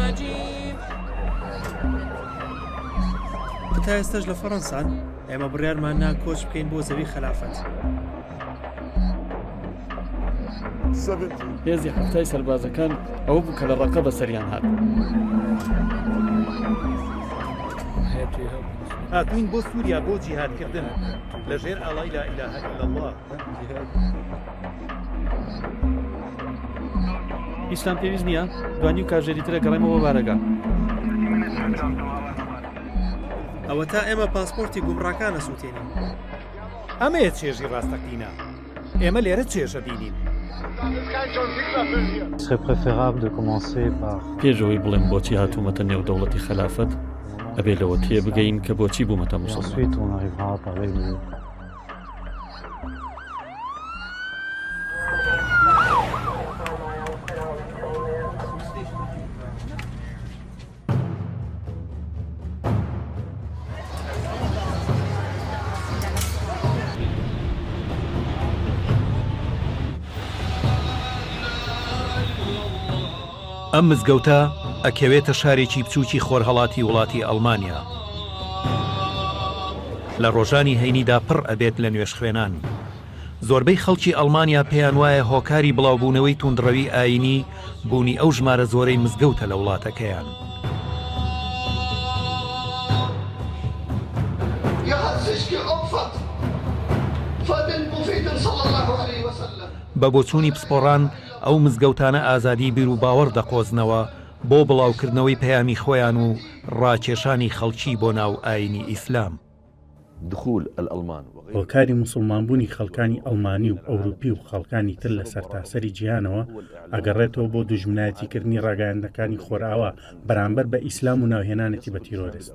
الرجيم تا ئێستاش لە فەڕەنسان ئێمە بڕیارمان نا کۆچ بکەین بۆ زەوی خەلافەت. هێزی حەفتای سەربازەکان ئەوە بوو کە لە ڕەقە بەسەریان هات. هاتووین بۆ سووریا بۆ جیهادکردن لەژێر ئاڵای لا إله إلا الله. هیچتان پێویست نییە؟ دوا نیو کاژێری ترە گەڕێمەوە بارەگا. ئەوەتا ئێمە پاسپۆرتی گومڕاکان ئەسووتێنین. ئەمەیە چێژی ڕاستەقینە. ئێمە لێرە چێژ ئەبینین. پێش ئەوەی بڵێم بۆچی هاتوومەتە نێو دەوڵەتی خەلافەت، ئەبێ لەوە تێبگەین کە بۆچی بوومەتە موسڵمان. ئەم مزگەوتە ئەکەوێتە شارێکی بچووکی خۆرهەڵاتی وڵاتی ئەڵمانیا. لە ڕۆژانی هەینیدا پڕ ئەبێت لە نوێژخوێنان. زۆربەی خەڵکی ئەڵمانیا پێیان وایە هۆکاری بڵاوبوونەوەی توندڕەوی ئایینی بوونی ئەو ژمارە زۆرەی مزگەوتە لە وڵاتەکەیان. بە بۆچوونی پسپۆڕان ئەو مزگەوتانە ئازادیی بیروباوەڕ دەقۆزنەوە بۆ بڵاوکردنەوەی پەیامی خۆیان و ڕاکێشانی خەڵکی بۆ ناو ئایینی ئیسلام. هۆکاری موسڵمانبوونی خەڵکانی ئەڵمانی و ئەوروپی و خەڵکانی تر لە سەرتاسەری جیهانەوە ئەگەڕێتەوە بۆ دوژمنایەتیکردنی ڕاگەیاندنەکانی خۆرئاوا بەرامبەر بە ئیسلام و ناوهێنانێتی بە تیرۆرست.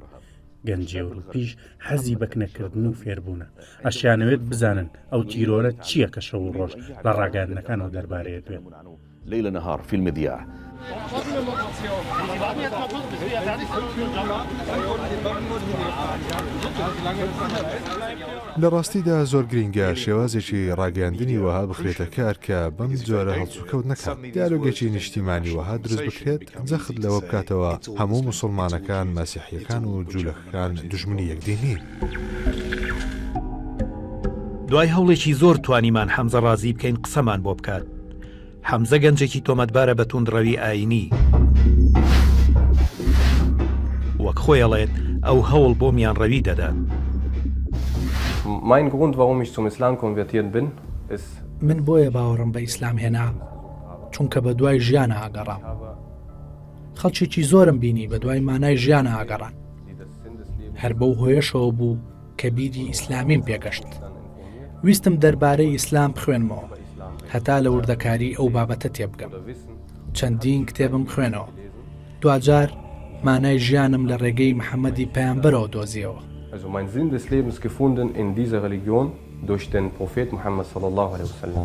گەنجی ئەوروپیش حەزی بە کنەکردن و فێربوونە، ئەشیانەوێت بزانن ئەو تیرۆرە چییە کە شەو و ڕۆژ لە ڕاگەیاندنەکانەوە دەربارەیە دوێن. ليل نهار في المذياع. لە ڕاستیدا زۆر گرینگە شێوازێکی ڕاگەیاندنی وەها بخرێتە کار کە بەم جۆرە هەڵسوکەوت نەکات، دیالۆگێکی نیشتیمانی وەها دروست بکرێت جەخت لەوە بکاتەوە هەموو موسوڵمانەکان، مەسیحییەکان و جوولەکەکان دوژمنی یەکدی نین. دوای هەوڵێکی زۆر توانیمان حەمزە ڕازی بکەین قسەمان بۆ بکات. حەمزە گەنجێکی تۆمەتبارە بە توندڕەوی ئایینی. وەک خۆی ئەڵێت ئەو هەوڵ بۆ میانڕەوی دەدات. Mein Grund warum ich zum Islam konvertiert bin ist. من بۆیە باوەڕم بە ئیسلام هێنا چونکە بە دوای ژیانە ئاگەڕام. خەڵکێکی زۆرم بینی بە دوای مانای ژیانە ئاگەڕان. هەر بەو هۆیەشەوە بوو کە بیری ئیسلامیم پێگەشت. ویستم دەربارەی ئیسلام بخوێنمەوە هەتا لە وردەکاری ئەو بابەتە تێبگەم. چەندین کتێبم خوێنەوە. دواجار مانای ژیانم لە ڕێگەی محەممەدی پەیامبەرەوە دۆزیەوە. Also mein Sinn des Lebens gefunden in dieser Religion durch den Prophet Muhammad صلی اللە علیە وسلم.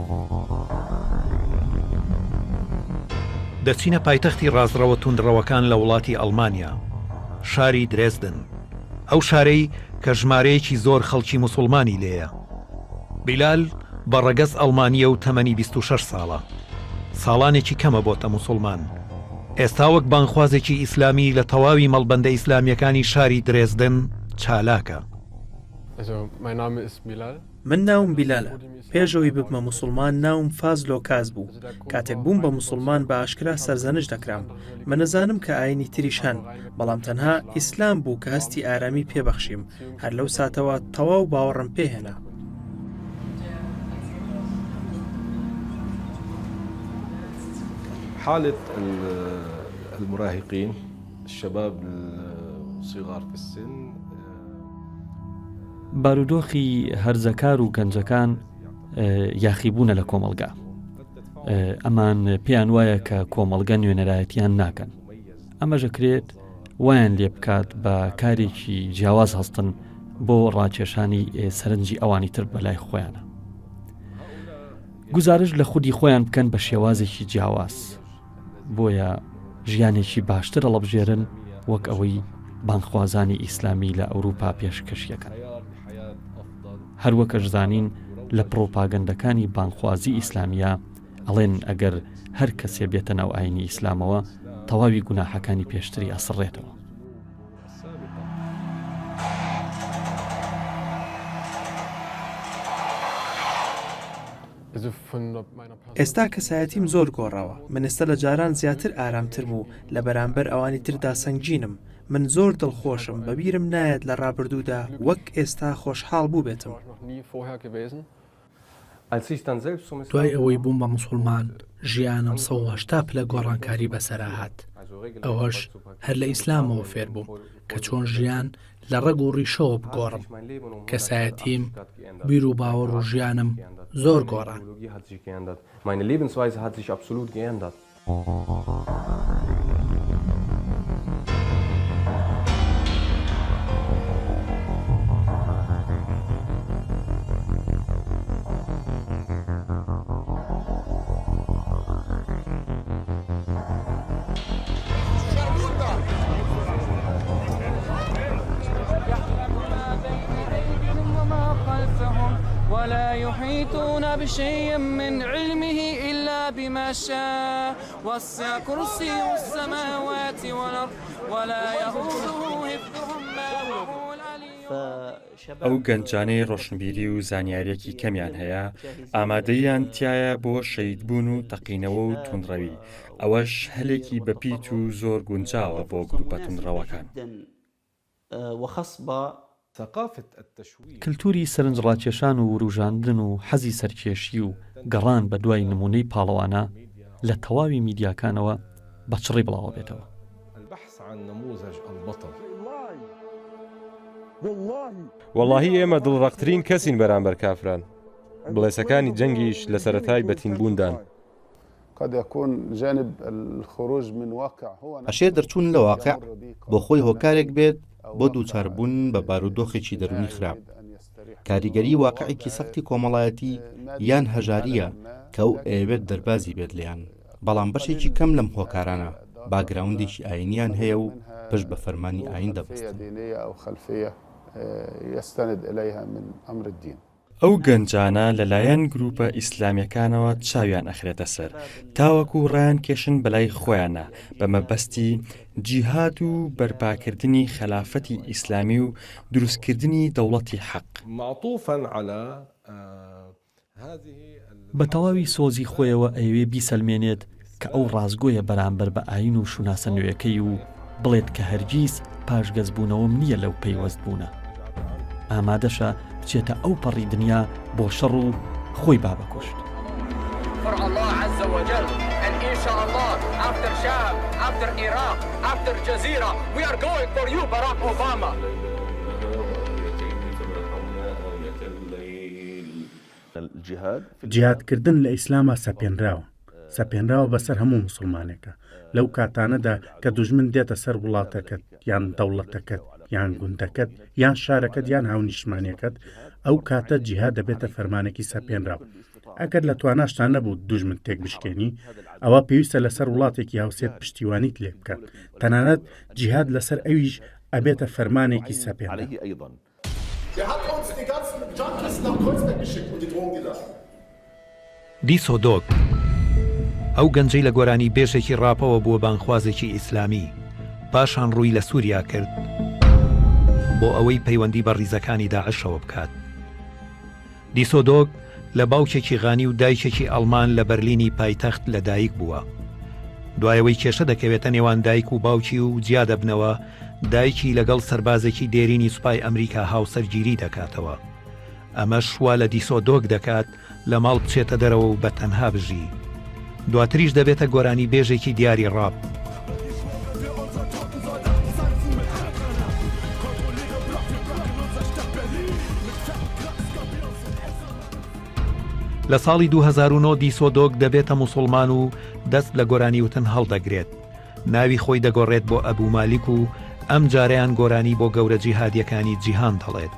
دەچینە پایتەختی ڕاستڕەوە توندڕەوەکان لە وڵاتی ئەڵمانیا، شاری درێسدن. ئەو شارەی کە ژمارەیەکی زۆر خەڵکی موسوڵمانی لێیە. بیلال بە ڕەگەز ئەڵمانییە و تەمەنی 26 ساڵە. ساڵانێکی کەمە بۆتە موسوڵمان. ئێستا وەک بانگخوازێکی ئیسلامی لە تەواوی مەڵبەندە ئیسلامییەکانی شاری درێسدن چالاکە. من ناوم بیلالە، پێش ئەوەی ببمە موسوڵمان ناوم فاز لۆکاس بوو، کاتێک بووم بە موسوڵمان بە ئاشکرا سەرزەنشت دەکرام، من ئەزانم کە ئاینی تریش هەن، بەڵام تەنها ئیسلام بوو کە هەستی ئارامی پێ بەخشیم، هەر لەو ساتەوە تەواو باوەڕم پێ هێنا. حالة المراهقين الشباب الصغار في السن. بارودۆخی هەرزەکار و گەنجەکان یاخیبوونە لە کۆمەڵگا. ئەمان پێیان وایە کە کۆمەڵگە نوێنەرایەتیان ناکەن. ئەمەش ئەکرێت وایان لێ بکات بە کارێکی جیاواز هەستن بۆ ڕاکێشانی سەرنجی ئەوانی تر بەلای خۆیانە. گوزارش لە خودی خۆیان بکەن بە شێوازێکی جیاواز. بۆیە ژیانێکی باشتر هەڵەبژێرن وەک ئەوەی بانگخوازانی ئیسلامی لە ئەوروپا پێشکەشیەکەن. هەروەکەش زانین لە پڕۆپاگەندەکانی بانگخوازی ئیسلامیە ئەڵێن ئەگەر هەر کەسێ بێتە ناو ئاینی ئیسلامەوە. تەواوی گوناحەکانی پێشتری ئەسڕێتەوە. ئێستا کەسایەتیم زۆر گۆڕاوە، من ئێستا لە جاران زیاتر ئارامترم و لە بەرامبەر ئەوانی تردا سەنگینم، من زۆر دڵخۆشم، بەبیرم نایەت لە ڕابردوودا وەک ئێستا خۆشحاڵ بووبێتم. دوای ئەوەی بووم بە موسوڵمان ژیانم 180 پلە گۆڕانکاری بەسەرا هات، ئەوەش هەر لە ئیسلامەوە فێربووم کە چۆن ژیان لە ڕەگ و ڕیشەوە بگۆڕم، کەسایەتیم، بیر و باوەڕ و ژیانم زۆر گۆڕان. ئەو گەنجانەی ڕۆشنبیری و زانیاریەکی کەمیان هەیە ئامادەییان تایە بۆ شەهیدبوون و تەقینەوە و توندڕەوی، ئەوەش هەلێکی بەپیت و زۆر گونجاوە بۆ گروپە توندڕەوەکان. کلتوری سەرنجڕاکێشان و وروژاندن و حەزی سەرکێشی و گەڕان بە دوای نمونەی پاڵەوانە لە تەواوی میدیاکانەوە بە چڕی بڵاوەبێتەوە. وەڵاهی ئێمە دڵڕەقترین کەسین بەرامبەر کافران، بڵێسەکانی جەنگیش لە سەرەتای بەتینبووندان. ئەشێ دەرچوون لە واقع بۆ خۆی هۆکارێک بێت بۆ دووچاربوون بە بارودۆخێکی دەروونی خراپ. کاریگەری واقعێکی سەختی کۆمەڵایەتی یان هەژارییە کە ئەو ئەیەوێت دەربازی بێت لێیان، بەڵام بەشێکی کەم لەم هۆکارانە باکگراوندێکی ئایینیان هەیە و پشت بە فەرمانی ئایین دەبەستن. ئەو گەنجانە لەلایەن گروپە ئیسلامیەکانەوە چاویان ئەخرێتە سەر تاوەکو ڕایانکێشن بەلای خۆیانا بە مەبەستی جیهاد و بەرپاکردنی خەلافەتی ئیسلامی و دروستکردنی دەوڵەتی حەق. بە تەواوی سۆزی خۆیەوە ئەیەوێ بیسەلمێنێت کە ئەو ڕاستگۆیە بەرامبەر بە ئایین و شوناسە نوێکەی و بڵێت کە هەرگیز پاشگەزبوونەوەم نییە لەو پەیوەستبوونە. ئامادەشە بچێتە ئەو پەڕی دنیا بۆ شەڕ و خۆی با بەکوشت. جیهادکردن لە ئیسلاما سەپێنراوە، سەپێنراوە بەسەر هەموو موسڵمانێکا، لەو کاتانەدا کە دوژمن دێتە سەر وڵاتەکەت یان دەوڵەتەکەت یان گوندەکەت یان شارەکەت یان هاونیشتمانیەکەت، ئەو کاتە جیهاد دەبێتە فەرمانێکی سەپێنراو. ئەگەر لە تواناشتا نەبوو دوژمن تێکبشکێنی، ئەوا پێویستە لەسەر وڵاتێکی هاوسێت پشتیوانیت لێ بکات، تەنانەت جیهاد لەسەر ئەویش ئەبێتە فەرمانێکی سەپێنراو. دیسۆ دۆگ، ئەو گەنجەی لە گۆرانی بێژێکی ڕاپەوە بووە بانگخوازێکی ئیسلامی، پاشان ڕووی لە سووریا کرد بۆ ئەوەی پەیوەندی بە ڕیزەکانی داعشەوە بکات. دیسۆ دۆگ لە باوکێکی غانی و دایکێکی ئەڵمان لە بەرلینی پایتەخت لە دایک بووە. دوای ئەوەی کێشە دەکەوێتە نێوان دایک و باوکی و جیا دەبنەوە، دایکی لەگەڵ سەربازێکی دێرینی سوپای ئەمریکا هاوسەرگیری دەکاتەوە. ئەمەش وا لە دیسۆ دۆگ دەکات لە ماڵ بچێتە دەرەوە و بە تەنها بژی. دواتریش دەبێتە گۆرانیبێژێکی دیاری ڕاپ. لە ساڵی 2009 دیسۆ دۆگ دەبێتە موسوڵمان و دەست لە گۆرانیوتن هەڵدەگرێت. ناوی خۆی دەگۆڕێت بۆ ئەبو مالیک و ئەم جارەیان گۆرانی بۆ گەورە جیهادیەکانی جیهان دەڵێت.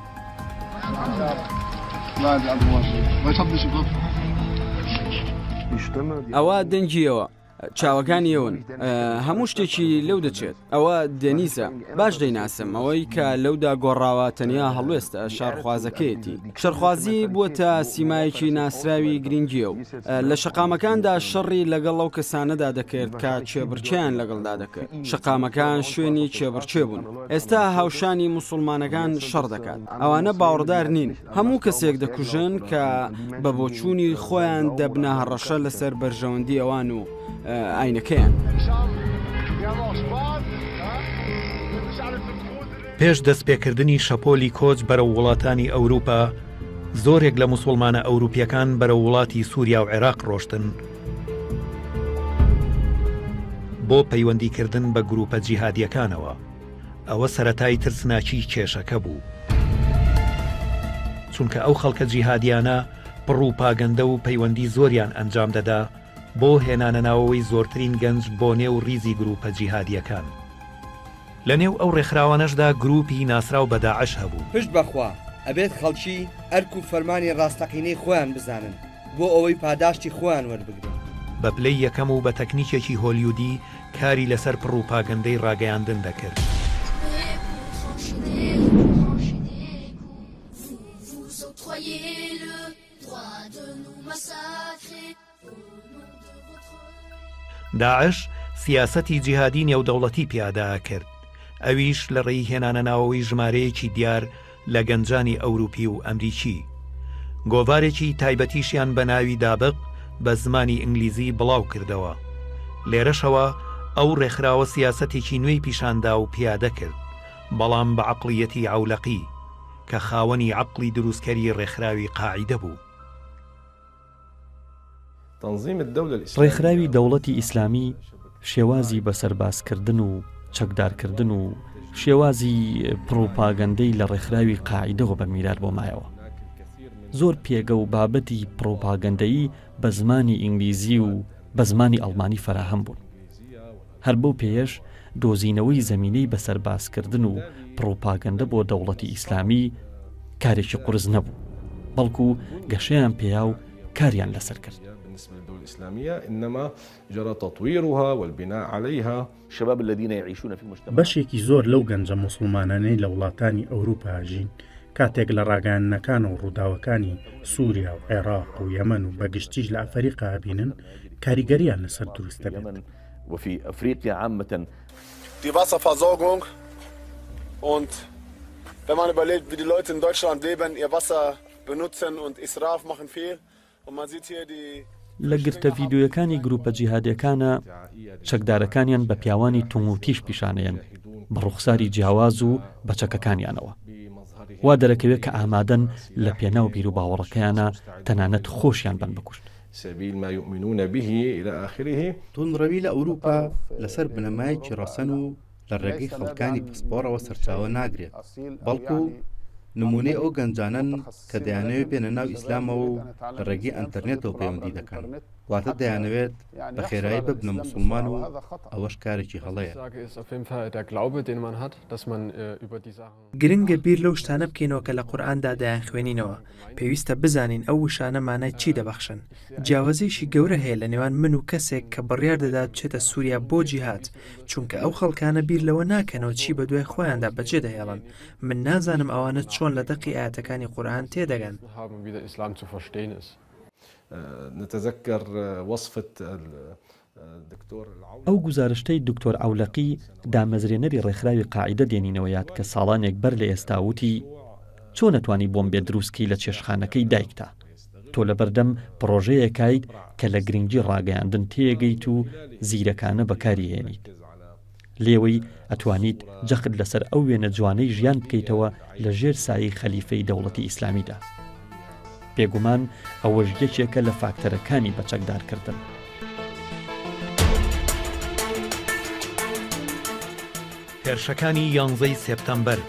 ئەوە دەنگی ئەوە. چاوەکانی ئەون. هەموو شتێکی لەو دەچێت. ئەوە دێنیزە. باش دەیناسم. ئەوەی کە لەودا گۆڕاوە تەنیا هەڵوێستە شەڕخوازەکەیەتی. شەڕخوازی بووەتە سیمایەکی ناسراوی گرنگی ئەو. لە شەقامەکاندا شەڕی لەگەڵ ئەو کەسانەدا دەکرد کە کێبڕکێیان لەگەڵدا دەکرد. شەقامەکان شوێنی کێبڕکێ بوون. ئێستا هاوشانی موسوڵمانەکان شەڕ دەکات. ئەوانە باوەڕدار نین. هەموو کەسێک دەکوژن کە بە بۆچوونی خۆیان دەبنە هەڕەشە لەسەر بەرژەوەندی ئەوان و ئاینەکەیان. پێش دەستپێکردنی شەپۆلی کۆچ بەرەو وڵاتانی ئەوروپا، زۆرێک لە موسوڵمانە ئەوروپییەکان بەرەو وڵاتی سووریا و عێراق ڕۆشتن بۆ پەیوەندیکردن بە گروپە جیهادییەکانەوە. ئەوە سەرەتای ترسناکیی کێشەکە بوو. چونکە ئەو خەڵکە جیهادییانە پڕوپاگەندە و پەیوەندی زۆریان ئەنجام دەدا بۆ هێنانەناوەوەی زۆرترین گەنج بۆ نێو ڕیزی گروپە جیهادییەکان. لە نێو ئەو ڕێکخراوانەشدا گروپی ناسراو بە داعش هەبوو. پشت بەخوا ئەبێت خەڵکی ئەرک و فەرمانی ڕاستەقینەی خۆیان بزانن بۆ ئەوەی پاداشتی خۆیان وەربگرن. بە پلەی یەکەم و بە تەکنیکێکی هۆلیودی کاری لەسەر پڕوپاگەندەی ڕاگەیاندن دەکرد. داعش سیاسەتی جیهادی نێودەوڵەتی پیادە ئەکرد، ئەویش لە ڕێی هێنانە ناوەوەی ژمارەیەکی دیار لە گەنجانی ئەوروپی و ئەمریکی. گۆڤارێکی تایبەتیشیان بە ناوی دابق بە زمانی ئینگلیزی بڵاو کردەوە. لێرەشەوە ئەو ڕێکخراوە سیاسەتێکی نوێی پیشان دا و پیادە کرد، بەڵام بە عەقڵیەتی عەولەقی، کە خاوەنی عەقڵی دروستکەری ڕێکخراوی قاعیدە بوو. ڕێکخراوی دەوڵەتی ئیسلامی شێوازی بەسەربازکردن و چەکدارکردن و شێوازی پڕوپاگەندەی لە ڕێکخراوی قاعیدەوە بە میرات بۆ مایەوە. زۆر پێگە و بابەتی پڕوپاگەندەیی بە زمانی ئینگلیزی و بە زمانی ئەڵمانی فەراهەم بوون. هەر بەو پێیەش دۆزینەوەی زەمینەی بەسەربازکردن و پڕوپاگەندە بۆ دەوڵەتی ئیسلامی کارێکی قورس نەبوو، بەڵکو گەشەیان پێیا و کاریان لەسەر کرد. بەشێکی زۆر لەو گەنجە موسڵمانانەی لە وڵاتانی ئەوروپا ئەژین، کاتێک لە ڕاگەیاندنەکان و ڕووداوەکانی سووریا و عێراق و یەمەن و بەگشتیش لە ئەفەریقا ئەبینن، کاریگەرییان لەسەر دروست دەبێت. وفی افریقیا عامە. Die Wasserversorgung und wenn man überlegt wie die Leute in Deutschland leben ihr Wasser benutzen und Israf machen viel und man sieht hier die لە گرتە ڤیدیۆیەکانی گروپە جیهادیەکانا چەکدارەکانیان بە پیاوانی توموتیش پیشانەیەن بە ڕوخساری جیاواز و بە چەکەکانیانەوە وا دەرەکەوێت کە ئامادەن لە پێناو بیروباوەڕەکەیانا تەنانەت خۆشیان بەن بکوشت. سبیل ما یومنون به الی آخره. توندڕەوی لە ئەوروپا لەسەر بنەمایەکی ڕەسەن و لە ڕێگەی خەڵکانی پسپۆڕەوە سەرچاوە ناگرێت، بەڵکو نموونەی ئەو گەنجانەن کە دەیانەوێت بێنە ناو ئیسلامەوە و لە ڕێگەی ئەنتەرنێتەوە پەیوەندی دەکەن، واتە دەیانەوێت بە خێرایی ببنە موسڵمان و ئەوەش کارێکی هەڵەیە. گرنگە بیر لەو شتانە بکەینەوە کە لە قورئاندا دەیانخوێنینەوە، پێویستە بزانین ئەو وشانە مانای چی دەبەخشن. جیاوازییەکی گەورە هەیە لە نێوان من و کەسێک کە بڕیار دەدات بچێتە سووریا بۆ جیهاد، چونکە ئەو خەڵکانە بیر لەوە ناکەنەوە چی بەدوای خۆیاندا بەجێدەهێڵن. من نازانم ئەوانە چۆن لە دەقی ئایەتەکانی قورئان تێدەگەن. ئەو گوزارشتەی دکتۆر عەولەقی دامەزرێنەری ڕێکخراوی قاعیدە دێنینەوە یاد کە ساڵانێک بەر لە ئێستا وتی، چۆن ئەتوانی بۆمبێ دروست کەی لە چێشتخانەکەی دایکتا؟ تۆ لەبەردەم پڕۆژەیەکایت کە لە گرنگی ڕاگەیاندن تێگەیت و زیرەکانە بەکاری هێنیت. لێوەی ئەتوانیت جەخت لەسەر ئەو وێنە جوانەی ژیان بکەیتەوە لە ژێر سایەی خەلیفەی دەوڵەتی ئیسلامیدا. بێگومان ئەوەش یەکێکە لە فاکتەرەکانی بە چەکدارکردن. هێرشەکانی یانزەی سێپتەمبەر.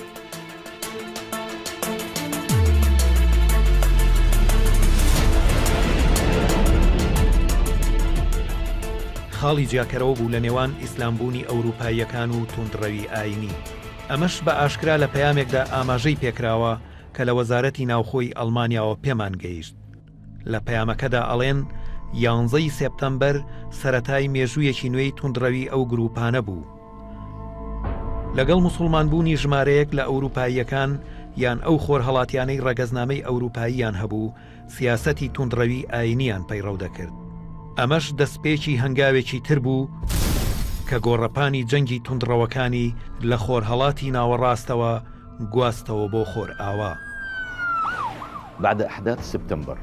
خاڵی جیاکەرەوە بوو لە نێوان ئیسلامبوونی ئەوروپاییەکان و توندڕەوی ئایینی. ئەمەش بە ئاشکرا لە پەیامێکدا ئاماژەی پێکراوە کە لە وەزارەتی ناوخۆی ئەڵمانیاوە پێمان گەیشت. لە پەیامەکەدا ئەڵێن. یانزەی سێپتەمبەر سەرەتای مێژوویەکی نوێی توندڕەوی ئەو گرووپانە بوو. لەگەڵ موسوڵمانبوونی ژمارەیەک لە ئەوروپاییەکان یان ئەو خۆرهەڵاتیانەی ڕەگەزنامەی ئەوروپاییان هەبوو، سیاسەتی توندڕەوی ئایینیان پەیڕەو دەکرد. ئەمەش دەستپێکی هەنگاوێکی تر بوو کە گۆڕەپانی جەنگی توندڕەوەکانی لە خۆرهەڵاتی ناوەڕاستەوە گواستەوە بۆ خۆرئاوا. بعد احداث سبتمبر.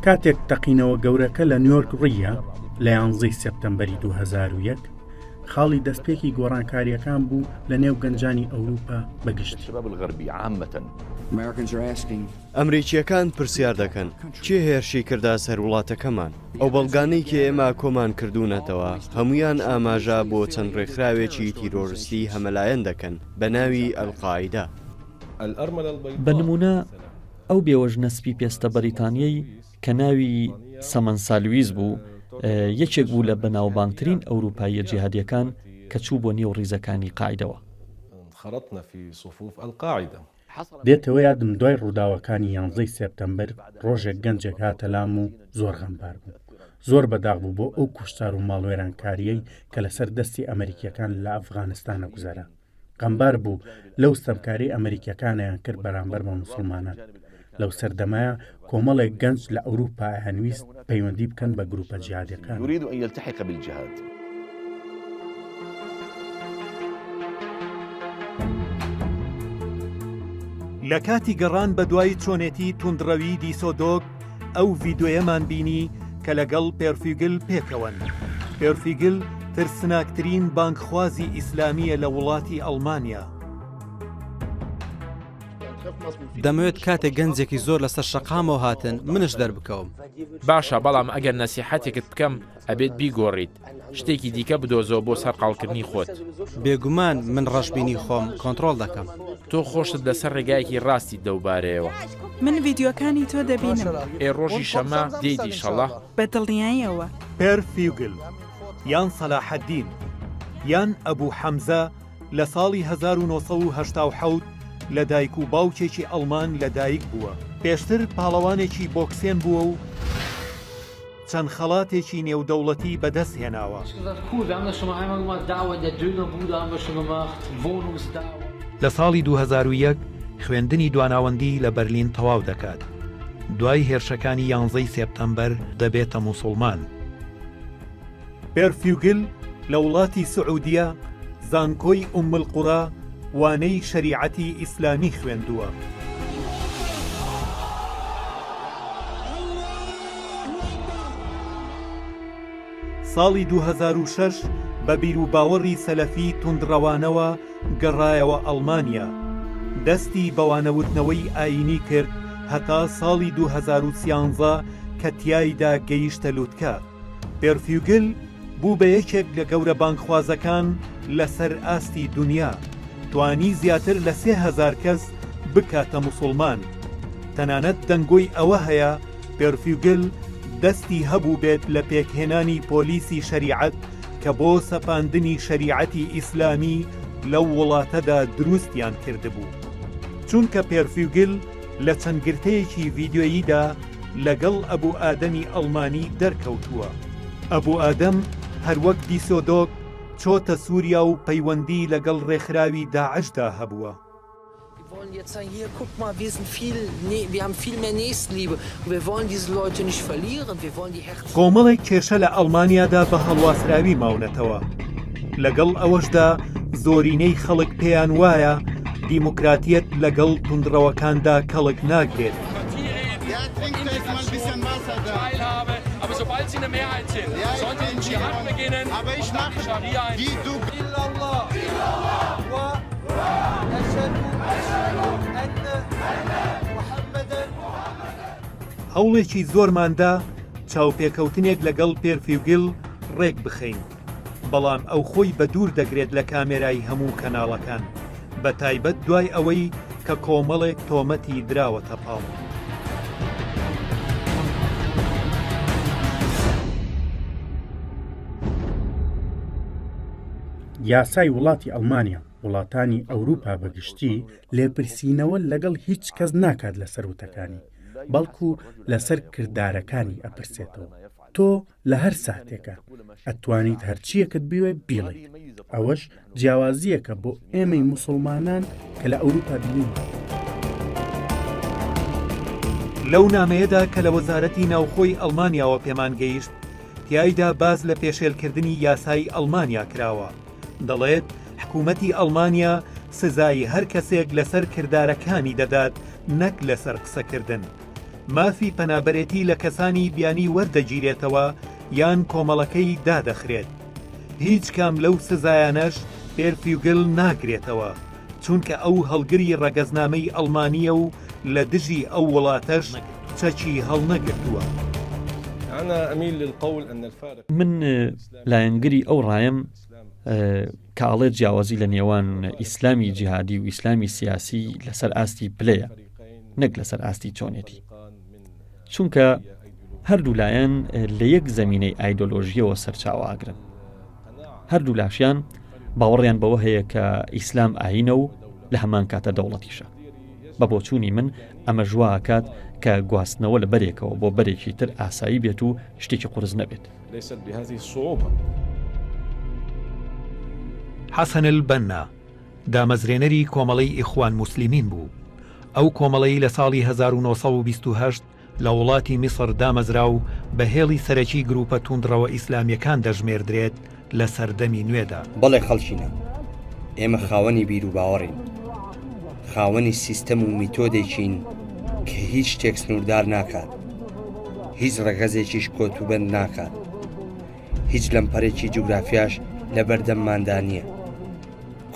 کاتێک تەقینەوە گەورەکە لە نیۆرک ڕووییا لە یانزەی سێپتەمبەری 2001، خاڵی دەستپێکی گۆڕانکارییەکان بوو لە نێو گەنجانی ئەوروپا بە گشتی. ئەمریکییەکان پرسیار دەکەن، کێ هێرشی کردە سەر وڵاتەکەمان؟ ئەو بەڵگانەی کە ئێمە کۆمان کردوونەتەوە، هەموویان ئاماژە بۆ چەند ڕێکخراوێکی تیرۆرستی هەمەلایەن دەکەن بە ناوی ئەلقاعیدە. بە نموونە ئەو بێوەژنە سپی پێستە بەریتانییەی کە ناوی سەمەنسا لویس بوو، یەکێک بوو لە بەناوبانگترین ئەوروپاییە جیهادییەکان کە چوو بۆ نێو ڕیزەکانی قاعیدەوە. دێتەوە یادم دوای ڕووداوەکانی یانزەی سێپتەمبەر ڕۆژێک گەنجێک هاتە لام و زۆر غەمبار بوو. زۆر بەداخ بوو بۆ ئەو کوشتار و ماڵوێرانکارییەی کە لەسەر دەستی ئەمەریکییەکان لە ئەفغانستانە گوزەرا. غەمبار بوو لەو ستەمکاریەی ئەمەریکیەکانیان کرد بەرامبەر بە موسڵمانان. لەو سەردەمەیا کۆمەڵێک گەنج لە ئەوروپا ئەیانویست پەیوەندی بکەن بە گروپە جیهادیەکانەوە. يريد أن يلتحق بالجهاد. لە کاتی گەڕان بەدوای چۆنێتی توندڕەوی دیسۆدۆک ئەو ڤیدۆیەمان بینی کە لەگەڵ پێرفیگل پێکەوەن. پێرفیگل ترسناکترین بانگخوازی ئیسلامییە لە وڵاتی ئەڵمانیا. دەمەوێت کاتێک گەنجێکی زۆر لەسەر شەقامەوە هاتن منش دەربکەوم. باشە بەڵام ئەگەر نەسیحەتێکت بکەم ئەبێت بیگۆڕیت. شتێکی دیکە بدۆزەوە بۆ سەرقاڵکردنی خۆت. بێگومان من ڕەشبینی خۆم کۆنتڕۆڵ دەکەم. تۆ خۆشت لەسەر ڕێگایەکی ڕاستیت لەوبارەیەوە. من ڤیدیۆکانی تۆ دەبینم. ئێ ڕۆژی شەممە دێیت ئیشەڵا؟ بە دڵنیاییەوە. پێر فیوگل یان سەلاحەدین یان ئەبوو حەمزە لە ساڵی 1987 لە دایک و باوکێکی ئەڵمان لە دایک بووە. پێشتر پاڵەوانێکی بۆکسێن بووە و چەند خەڵاتێکی نێودەوڵەتی بەدەست هێناوە. لە ساڵی 2001 خوێندنی دواناوەندی لە بەرلین تەواو دەکات. دوای هێرشەکانی یانزەی سێپتەمبەر دەبێتە موسوڵمان. پێرفیوگل لە وڵاتی سعودیە زانکۆی ئوم القورا وانەی شەریعەتی ئیسلامی خوێندووە. ساڵی 2006 بە بیروباوەڕی سەلەفی توندڕەوانەوە گەڕایەوە ئەڵمانیا، دەستی بە وانەوتنەوەی ئایینی کرد هەتا ساڵی 2013 کە تیایدا گەیشتە لوتکە. پێرفیوگل بوو بە یەکێک لە گەورە بانگخوازەکان لەسەر ئاستی دونیا، توانی زیاتر لە 3000 کەس بکاتە موسوڵمان. تەنانەت دەنگۆی ئەوە هەیە پێرفیوگل دەستی هەبووبێت لە پێکهێنانی پۆلیسی شەریعەت کە بۆ سەپاندنی شەریعەتی ئیسلامی لەو وڵاتەدا دروستیان کردبوو. چونکە پێرفیوگل لە چەند گرتەیەکی ڤیدیۆییدا لەگەڵ ئەبو ئادەمی ئەڵمانی دەرکەوتووە. ئەبو ئادەم هەروەک دیسۆدۆک چۆتە سووریا و پەیوەندی لەگەڵ ڕێکخراوی داعشدا هەبووە. کۆمەڵێک کێشە لە ئەڵمانیادا بە هەڵواسراوی ماونەتەوە. لەگەڵ ئەوەشدا زۆرینەی خەڵک پێیان وایە دیموکراتیەت لەگەڵ توندڕەوەکاندا کەڵک ناگرێت. هەوڵێکی زۆرماندا چاوپێکەوتنێک لەگەڵ پێرفیوگل ڕێک بخەین، بەڵام ئەو خۆی بە دوور دەگرێت لە کامێرای هەموو کەناڵەکان، بە تایبەت دوای ئەوەی کە کۆمەڵێک تۆمەتی دراوەتە پاڵ. یاسای وڵاتی ئەڵمانیا و وڵاتانی ئەوروپا بە گشتی لێپرسینەوە لەگەڵ هیچ کەس ناکات لەسەر وتەکانی، بەڵکو لەسەر کردارەکانی ئەپرسێتەوە. تۆ لە هەر ساتێکا ئەتوانیت هەرچییەکت بوێ بیڵێیت، ئەوەش جیاوازییەکە بۆ ئێمەی موسڵمانان کە لە ئەوروپا بینیمان. لەو نامەیەدا کە لە وەزارەتی ناوخۆی ئەڵمانیاوە پێمان گەیشت، تیایدا باس لە پێشێلکردنی یاسای ئەڵمانیا کراوە، دەڵێت حکومەتی ئەڵمانیا سزای هەر کەسێک لەسەر کردارەکانی دەدات نەک لەسەر قسەکردن. مافی پەنابەرێتی لە کەسانی بیانی وەردەگیرێتەوە یان کۆمەڵەکەی دادەخرێت. هیچ کام لەو سزایانەش پێرفیوگل ناگرێتەوە، چونکە ئەو هەڵگری ڕەگەزنامەی ئەڵمانییە و لە دژی ئەو وڵاتەش چەکی هەڵنەگرتووە. من لایەنگری ئەو ڕایەم کە ئەڵێت جیاوازی لە نێوان ئیسلامی جیهادی و ئیسلامی سیاسی لەسەر ئاستی پلەیە نەک لەسەر ئاستی چۆنێتی چونکە هەردوو لایەن لە یەک زمینەی ئایدۆلۆژیەوە سەرچاوەگرن هەردوو لاشیان باوەڕیان بەوە هەیە کە ئیسلام ئاینە و لە هەمان کاتە دەوڵەتیشە بە بۆچوونی من ئەمە ژواکات کە گواستنەوە لە بەرێکەوە بۆ بەرێکی تر ئاسایی بێت و شتێکی قورس نەبێت. ليست بهذه الصعوبة. حەسەن البەننا، دامەزرێنەری کۆمەڵەی ئیخوان موسلیمین بوو. ئەو کۆمەڵەی لە ساڵی 1928 لە وڵاتی میسڕ دامەزرا و بە هێڵی سەرەکی گرووپە تووندڕەوە ئیسلامییەکان دەژمێردرێت لە سەردەمی نوێدا. بەڵێ خەڵکینە، ئێمە خاوەنی بیروباوەڕین، خاوەنی سیستەم و میتۆدێکین کە هیچ شتێک سنووردار ناکات، هیچ ڕەگەزێکیش کۆتوبەند ناکات، هیچ لەمپەرێکی جوگرافیاش لەبەردەمماندا نییە،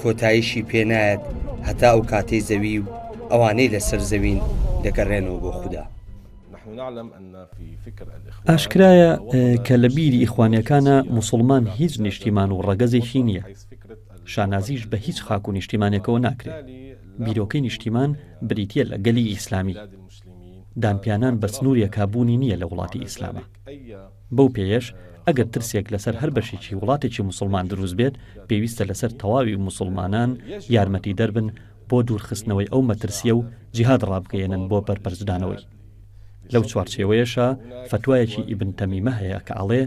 کۆتاییشی پێ نایەت هەتا ئەو کاتەی زەوی و ئەوانەی لەسەر زەوین دەگەڕێنەوە بۆ خودا. ئاشکرایە کە لە بیری ئیخوانیەکانا موسوڵمان هیچ نیشتیمان و ڕەگەزێکی نییە، شانازیش بە هیچ خاک و نیشتیمانێکەوە ناکرێ، بیرۆکەی نیشتیمان بریتیە لە گەلی ئیسلامی. دانپیانان بە سنوورێکا بوونی نییە لە وڵاتی ئیسلاما. بەو پێیەش ئەگەر ترسێک لەسەر هەر بەشێکی وڵاتێکی موسوڵمان دروست بێت، پێویستە لەسەر تەواوی موسوڵمانان یارمەتیدەر بن بۆ دوورخستنەوەی ئەو مەترسییە و جیهاد ڕابگەیەنن بۆ بەرپەرچدانەوەی. لەو چوارچێوەیەشا فەتوایەکی ئیبن تەمیمە هەیە کە ئەڵێ،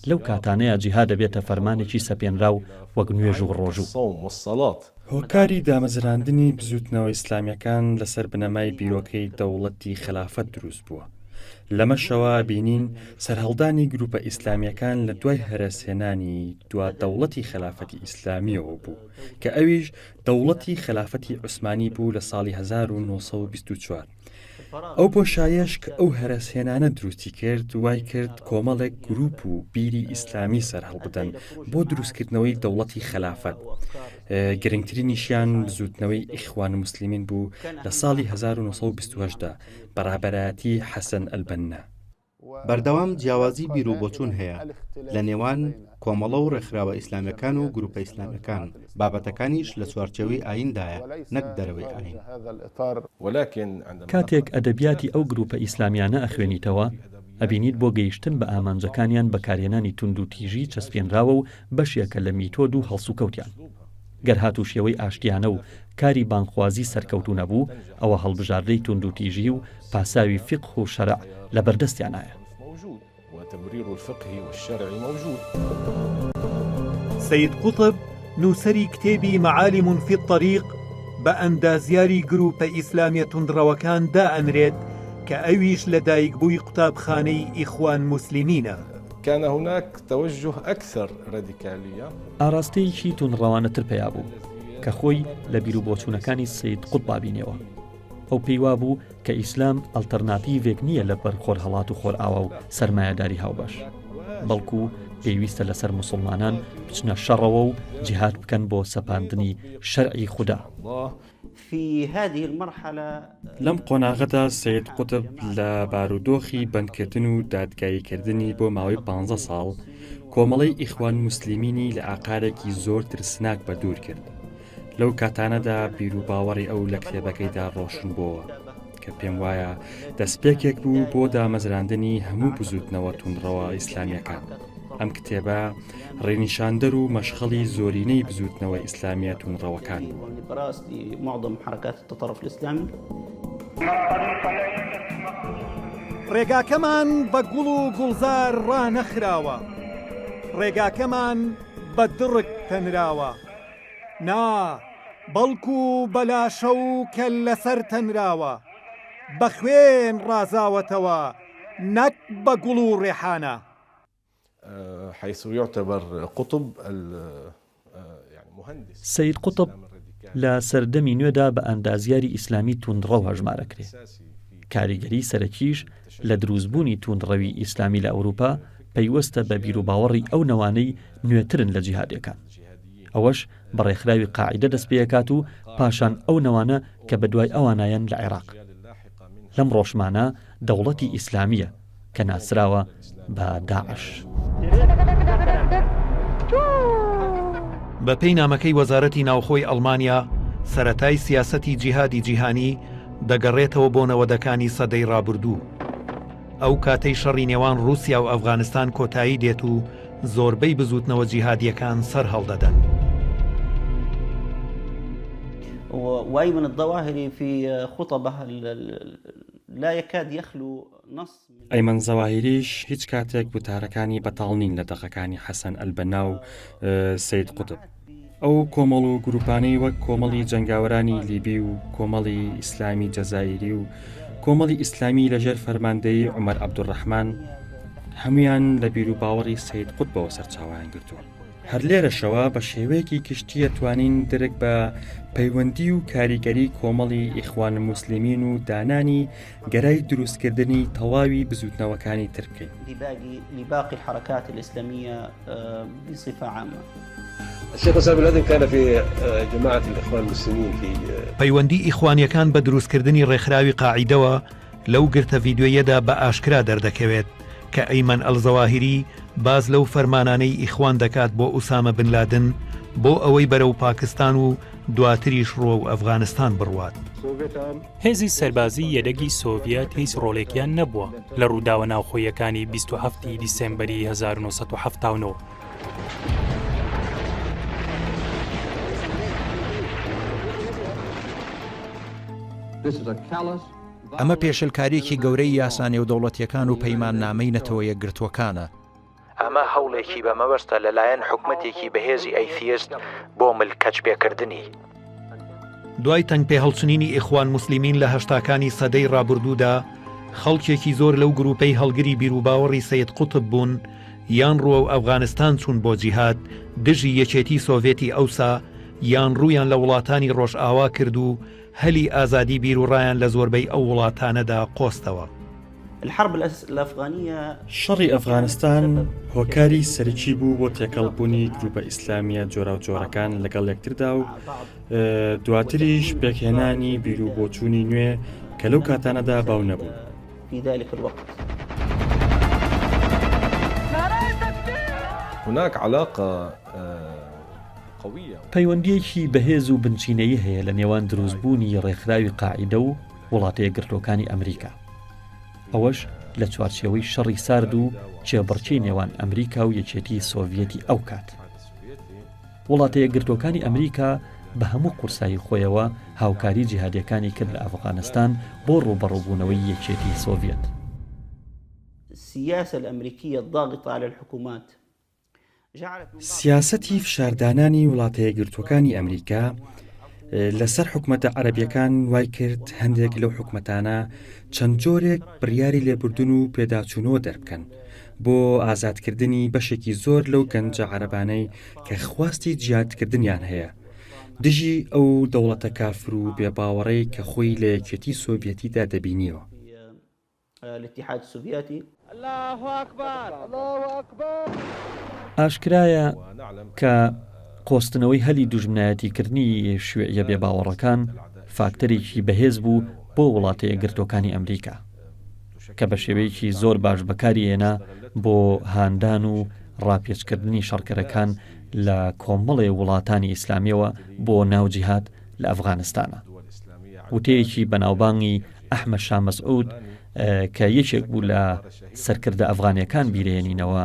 لەو کاتانەیا جیهاد ئەبێتە فەرمانێکی سەپێنراو وەک نوێژ و ڕۆژوو. هۆکاری دامەزراندنی بزووتنەوە ئیسلامییەکان لەسەر بنەمای بیرۆکەی دەوڵەتی خەلافەت دروست بووە. لەمەشەوە بینین سەرهەڵدانی گروپە ئیسلامییەکان لە دوای هەرەسهێنانی دوا دەوڵەتی خەلافەتی ئیسلامییەوە بوو کە ئەویش دەوڵەتی خەلافەتی عوسمانی بوو لە ساڵی 1924. ئەو بۆشایەش کە ئەو هەرەسهێنانە دروستی کرد وای کرد کۆمەڵێک گروپ و بیری ئیسلامی سەرهەڵبدەن بۆ دروستکردنەوەی دەوڵەتی خەلافەت. گرنگترینیشیان بزووتنەوەی ئیخوان موسلیمین بوو لە ساڵی 1928 دا بە ڕابەرایەتی حەسەن ئەلبەننا. بەردەوام جیاوازی بیروبۆچوون هەیە لە نێوان کۆمەڵە و ڕێکخراوە ئیسلامیەکان و گروپە ئیسلامیەکان، بابەتەکانیش لە چوارچێوەی ئاییندایە نەک دەرەوەی ئایین. کاتێک ئەدەبیاتی ئەو گروپە ئیسلامیانە ئەخوێنیتەوە، ئەبینیت بۆ گەیشتن بە ئامانجەکانیان بەکارهێنانی توندوتیژی چەسپێنراوە و بەشێکە لە میتۆد و هەڵسوکەوتیان. گەر هاتوو شێوەی ئاشتیانە و کاری بانگخوازی سەرکەوتوو نەبوو، ئەوە هەڵبژاردەی توندوتیژی و پاساوی فیقه و شەرع لەبەردەستیانایە. سەید قوتب نووسەری کتێبی معالم فی الطریق بە ئەندازیاری گرووپە ئیسلامیە توندڕەوەکان دائەنرێت کە ئەویش لە دایکبووی قوتابخانەی ئیخوان موسلیمینە. كان هناك توجه اکثر رادیکالیە. ئاراستەیەکی توندڕەوانەتر پەیا بوو کە خۆی لە بیروبۆچوونەکانی سەید قوتبا بینیەوە. ئەو پێی وابوو کە ئیسلام ئەڵتەرناتیڤێک نییە لە بەر خۆرهەڵات و خۆرئاوا و سەرمایەداری هاوبەش، بەڵکو پێویستە لەسەر موسوڵمانان بچنە شەڕەوە و جیهاد بکەن بۆ سەپاندنی شەرعی خودا. لەم قۆناغەدا سەید قوتب لە بارودۆخی بەندکردن و دادگاییکردنی بۆ ماوەی پانزە ساڵ، کۆمەڵەی ئیخوان موسلیمینی لە ئاقارێکی زۆر ترسناک بەدوور کرد. لەو کاتانەدا بیروباوەڕی ئەو لە کتێبەکەیدا ڕۆشن بۆوە، کە پێم وایە دەستپێکێک بوو بۆ دامەزراندنی هەموو بزووتنەوە توندڕەوە ئیسلامییەکان. ئەم کتێبە ڕێنیشاندەر و مەشخەڵی زۆرینەی بزووتنەوە ئیسلامییە توندڕەوەکان بوو. ڕێگاکەمان بە گوڵ و گوڵزار ڕانەخراوە، ڕێگاکەمان بە دڕک تەنراوە. نا، بەڵکو بە لاشە و کەللەسەر تەنراوە، بە خوێن ڕازاوەتەوە نەک بە گوڵ و ڕێحانە. حيث يعتبر قطب سەید قوتب لە سەردەمی نوێدا بە ئەندازیاری ئیسلامی توندڕەو هەژمارەکرێ. کاریگەری سەرەکیش لە دروستبوونی توندڕەوی ئیسلامی لە ئەوروپا پەیوەستە بە بیروباوەڕی ئەو نەوانەی نوێترن لە جیهادیەکان. ئەوەش بە ڕێکخراوی قاعیدە دەستپێکات و پاشان ئەو نەوانە کە بەدوای ئەوانایەن لە عێراق. لەم ڕۆشمانە دەوڵەتی ئیسلامییە کە ناسراوە بە داعش. بەپێی نامەکەی وەزارەتی ناوخۆی ئەڵمانیا، سەرەتای سیاسەتی جیهادی جیهانی دەگەڕێتەوە بۆ نەوەدەکانی سەدەی ڕابردوو، ئەو کاتەی شەڕی نێوان ڕووسیا و ئەفغانستان کۆتایی دێت و زۆربەی بزووتنەوە جیهادییەکان سەرهەڵدەدەن. وأيمن الظواهري في خطبه لا يكاد يخلو نص ئەیمەن زەواهیریش هیچ کاتێک وتارەکانی بەتاڵ نین لە دەقەکانی حەسەن ئەلبەنا و سەید قوتب. ئەو کۆمەڵ و گروپانەی وەک کۆمەڵی جەنگاوەرانی لیبی و کۆمەڵی ئیسلامی جەزائیری و کۆمەڵی ئیسلامی لەژێر فەرماندەیی عومەر عەبدولڕەحمان هەمویان لە بیروباوەڕی سەید قوتبەوە سەرچاوەیان گرتووە. هەر لێرەشەوە بە شێوەیەکی گشتی ئەتوانین درک بە پەیوەندی و کاریگەری کۆمەڵی ئیخوان موسلیمین و دانانی گەرای دروستکردنی تەواوی بزوتنەوەکانی تر بکەین. لباقي الحركات الإسلامية بصفة عامة. الشيخ أسامة بن لادن كان في جماعة الإخوان المسلمين في. پەیوەندی ئیخوانیەکان بە دروستکردنی ڕێکخراوی قاعیدەوە لەو گرتە ڤیدیۆییەدا بە ئاشکرا دەردەکەوێت کە ئەیمەن ئەلزەواهیری باس لەو فەرمانانەی ئیخوان دەکات بۆ ئوسامە بن لادن بۆ ئەوەی بەرەو پاکستان و دواتریش ڕووەو ئەفغانستان بڕوات. هێزی سەربازی یەدەگی سۆڤیەت هیچ ڕۆڵێکیان نەبووە لە ڕووداوە ناوخۆییەکانی 27 ی دیسێمبەری 1979. ئەمە پێشلکارییەکی گەورەی یاسا نێودەوڵەتییەکان و پەیماننامەی نەتەوە یەکگرتووەکانە. ئەمە هەوڵێکی بە مەبەستە لەلایەن حکومەتێکی بەهێزی ئەیثیست بۆ ملکەچپێکردنی. دوای تەنگپێهەڵچنینی ئیخوان موسلیمین لە هەشتاکانی سەدەی ڕابوردوودا، خەڵکێکی زۆر لەو گرووپەی هەڵگری بیروباوەڕی سەید قوتب بوون، یان ڕووەو ئەفغانستان چوون بۆ جیهاد دژی یەکێتی سۆڤێتی ئەوسا، یان ڕوویان لە وڵاتانی ڕۆژئاوا کرد و هەلی ئازادی بیروڕایان لە زۆربەی ئەو وڵاتانەدا قۆستەوە. شەڕی ئەفغانستان هۆکاری سەرەکی بوو بۆ تێکەڵبوونی گروپە ئیسلامییە جۆراوجۆرەکان لەگەڵ یەکتردا و دواتریش پێکهێنانی بیروبۆچوونی نوێ کە لەو کاتانەدا باو نەبوون. پەیوەندییەکی بەهێز و بنچینەیی هەیە لە نێوان دروستبوونی ڕێکخراوی قاعیدە و وڵاتە یەکگرتووەکانی ئەمریکا، ئەوەش لە چوارچێوەی شەڕی سارد و کێبڕکێی نێوان ئەمریکا و یەکێتی سۆڤیەتی ئەو کات. وڵاتە یەکگرتووەکانی ئەمریکا بە هەموو قورسایی خۆیەوە هاوکاری جیهادیەکانی کرد لە ئەفغانستان بۆ ڕووبەڕووبوونەوەی یەکێتی سۆڤیەت. السیاسە الامریکیە الضاغطە علی الحکومات سیاسەتی فشاردانانی وڵاتە یەکگرتووەکانی ئەمریکا لەسەر حکومەتە عەرەبیەکان وای کرد هەندێک لەو حکومەتانە چەند جۆرێک بڕیاری لێبوردن و پێداچوونەوە دەربکەن بۆ ئازادکردنی بەشێکی زۆر لەو گەنجە عەرەبانەی کە خواستی جیادکردنیان هەیە دژی ئەو دەوڵەتە کافر و بێباوەڕەی کە خۆی لە یەکێتی سۆڤیەتیدا دەبینیەوە. الاتحاد السوفیاتی. ئاشکرایە کە قۆستنەوەی هەلی دوژمنایەتیکردنی شیوعیە بێباوەڕەکان فاکتەرێکی بەهێز بوو بۆ وڵاتە یەکگرتووەکانی ئەمریکا کە بە شێوەیەکی زۆر باش بەکاری هێنا بۆ هاندان و ڕاپێچکردنی شەڕکەرەکان لە کۆمەڵێ وڵاتانی ئیسلامیەوە بۆ ناو جیهاد لە ئەفغانستانە. وتەیەکی بەناوبانگی ئەحمەد شا مەسعود کە یەکێک بوو لە سەرکردە ئەفغانیەکان بیرێنینەوە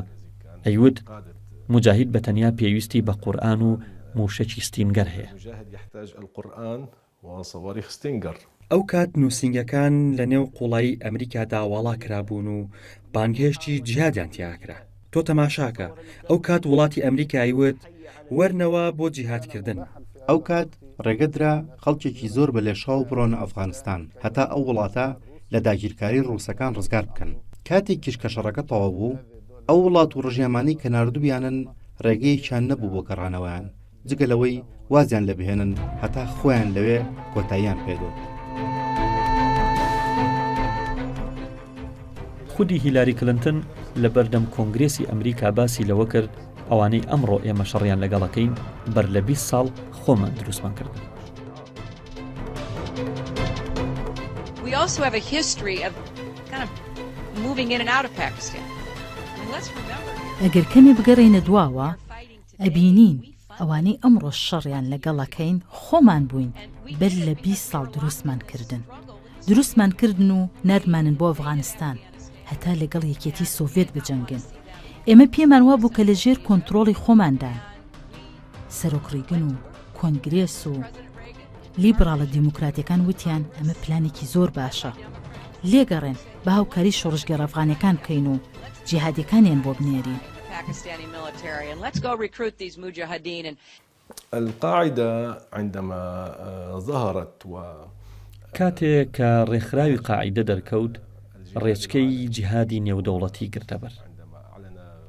ئەیوت موجاهید بە تەنیا پێویستی بە قورئان و مووشەکی ستینگەر هەیە. ئەو کات نووسینگەکان لە نێو قوڵایی ئەمریکادا واڵا کرابوون و بانگهێشتی جیهادیان تیاکرا. تۆ تەماشاکە ئەو کات وڵاتی ئەمریکای وت وەرنەوە بۆ جیهادکردن. ئەو کات ڕێگە درا خەڵکێکی زۆر بە لێشاو بڕۆنە ئەفغانستان هەتا ئەو وڵاتە لە داگیرکاری ڕووسەکان ڕزگار بکەن. کاتێکیش کە شەڕەکە تەواو بوو، ئەو وڵات و ڕژێمانەی کە ناردوویانن ڕێگەیەکیان نەبوو بۆ گەڕانەوەیان جگە لەوەی وازیان لێ بهێنن هەتا خۆیان لەوێ کۆتاییان پێدێت. خودی هیلاری کلنتن لە بەردەم کۆنگرێسی ئەمریکا باسی لەوە کرد ئەوانەی ئەمڕۆ ئێمە شەڕیان لەگەڵەکەین بەر لە 20 ساڵ خۆمان دروستمان کردن. We also have a history of kind of moving in and out of Pakistan. I mean, let's remember. ئەگەر کەمێ بگەڕێینە دواوە ئەبینین ئەوانەی ئەمڕۆ شەڕیان لەگەڵ ئەکەین خۆمان بووین بەر لە 20 ساڵ دروستمان کردن دروستمان کردن و ناردمانن بۆ ئەفغانستان هەتا لەگەڵ یەکێتی سۆڤێت بجەنگن ئێمە پێمان وابوو کە لە ژێر کۆنترۆڵی خۆماندان سەرۆک ڕیگن و کۆنگرێس و لیبڕاڵە دیموکراتەکان وتیان ئەمە پلانێکی زۆر باشە لێگەڕێن بە هاوکاری شۆڕشگێڕە ئەفغانەکان بکەین و جیهادیەکانیان بۆ بنێرین. القاعدە عندما ظهرت و. کاتێ کە ڕێکخراوی قاعیدە دەرکەوت ڕێچکەی جیهادی نێودەوڵەتی گرتەبەر.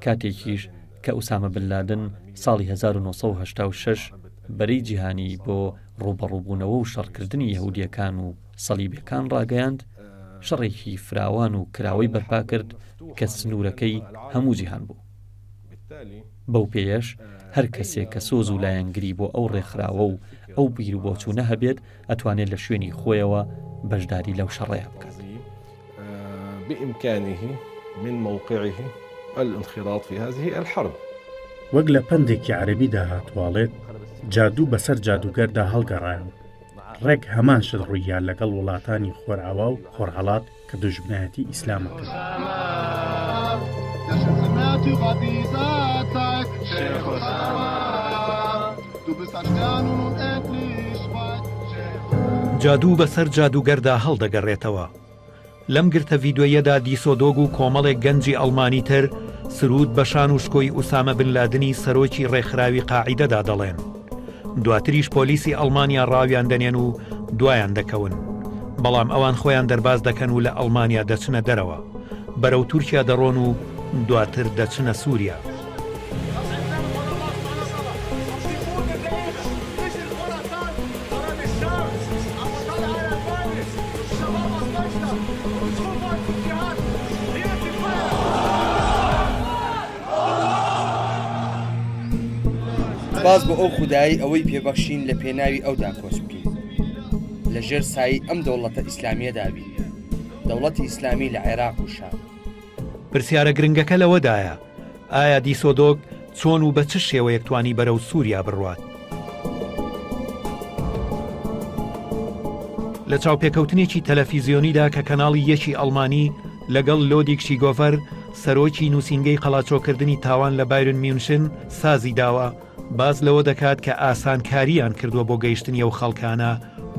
کاتێکیش کە ئوسامە بن لادن ساڵی 1986 بەرەی جیهانی بۆ ڕووبەڕووبوونەوە و شەڕکردنی یەهودییەکان و سەلیبیەکان ڕاگەیاند، شەڕێکی فراوان و کراوەی بەرپا کرد کە سنوورەکەی هەموو جیهان بوو. بەو پێیەش هەر کەسێک کە سۆز و لایەنگری بۆ ئەو ڕێکخراوە و ئەو بیروبۆچوونە هەبێت ئەتوانێت لە شوێنی خۆیەوە بەشداری لەو شەڕەیا بکات. بإمكانه من موقعه الانخراط في هذه الحرب. وەک لە پەندێکی عەرەبیدا هاتووە ئەڵێت، جادوو بەسەر جادووگەردا هەڵگەڕایەوە. ڕێک هەمان شت ڕووییا لەگەڵ وڵاتانی خۆرئاوا و خۆرهەڵات کە دوژمنایەتی ئیسلام ئەکەن. جادوو بەسەر جادووگەردا هەڵدەگەڕێتەوە. لەم گرتە ڤیدیۆییەدا دیسۆدۆگ و کۆمەڵێک گەنجی ئەڵمانی تر سروود بە شان و شکۆی ئوسامە بن لادنی سەرۆکی ڕێکخراوی قاعیدەدا دەڵێن. دواتریش پۆلیسی ئەڵمانیا ڕاویان دەنێن و دوایان دەکەون. بەڵام ئەوان خۆیان دەرباز دەکەن و لە ئەڵمانیا دەچنە دەرەوە. بەرەو تورکیا دەڕۆن و دواتر دەچنە سووریا. سوپاس بۆ ئەو خودایەی ئەوەی پێبەخشین لە پێناوی ئەودا کۆچ بکەین لە ژێر سایەی ئەم دەوڵەتە ئیسلامیەدا بین دەوڵەتی ئیسلامی لە عێراق و شام. پرسیارە گرنگەکە لەوەدایە، ئایا دیسۆدۆک چۆن و بە چ شێوەیەک توانی بەرەو سووریا بڕوات؟ لە چاوپێکەوتنێکی تەلەفیزیۆنیدا کە کەناڵی یەکی ئەڵمانی لەگەڵ لۆدیک شیگۆڤەر، سەرۆکی نووسینگەی قەڵاچۆکردنی تاوان لە بایرن میونشن سازی داوە، باس لەوە دەکات کە ئاسانکارییان کردووە بۆ گەیشتنی ئەو خەڵکانە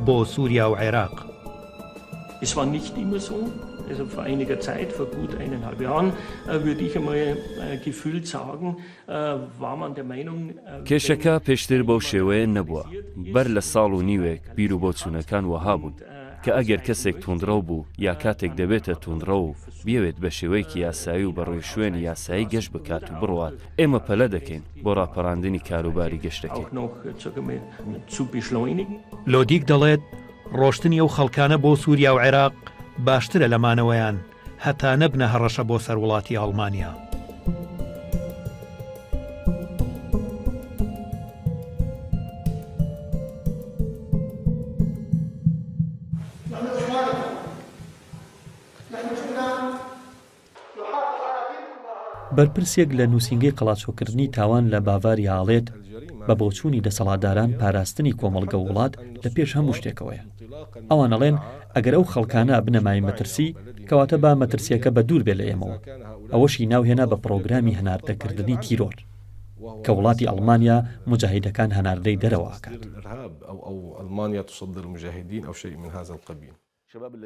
بۆ سووریا و عێراق. Es war nicht immer so, also vor einiger Zeit, vor gut eineinhalb Jahren, würde ich einmal gefühlt sagen, war man der Meinung, کێشەکە پێشتر بەو شێوەیە نەبووە، بەر لە ساڵ و نیوێک بیروبۆچوونەکان وەها بوون کە ئەگەر کەسێک توندڕەو بوو یا کاتێک دەبێتە توندڕەو و بیەوێت بە شێوەیەکی یاسایی و بە ڕێوشوێنی یاسایی گەشت بکات و بڕوات، ئێمە پەلە دەکەین بۆ ڕاپەڕاندنی کاروباری گەشتەکەی. لۆدیک دەڵێت، ڕۆشتنی ئەو خەڵکانە بۆ سووریا و عێراق باشترە لە مانەوەیان هەتا نەبنە هەڕەشە بۆ سەر وڵاتی ئەڵمانیا. بەرپرسێک لە نووسینگەی قەڵاچۆکردنی تاوان لە باڤاریا ئەڵێت، بە بۆچوونی دەسەڵاتداران پاراستنی کۆمەڵگە و وڵات لە پێش هەموو شتێکەوەیە. ئەوان ئەڵێن ئەگەر ئەو خەڵکانە ئەبنە مایەی مەترسی، کەواتە با مەترسییەکە بە دوور بێ لە ئێمەوە. ئەوەشی ناوهێنا بە پڕۆگرامی هەناردەکردنی تیرۆر. کە وڵاتی ئەڵمانیا موجاهیدەکان هەناردەی دەرەوە ئەکات.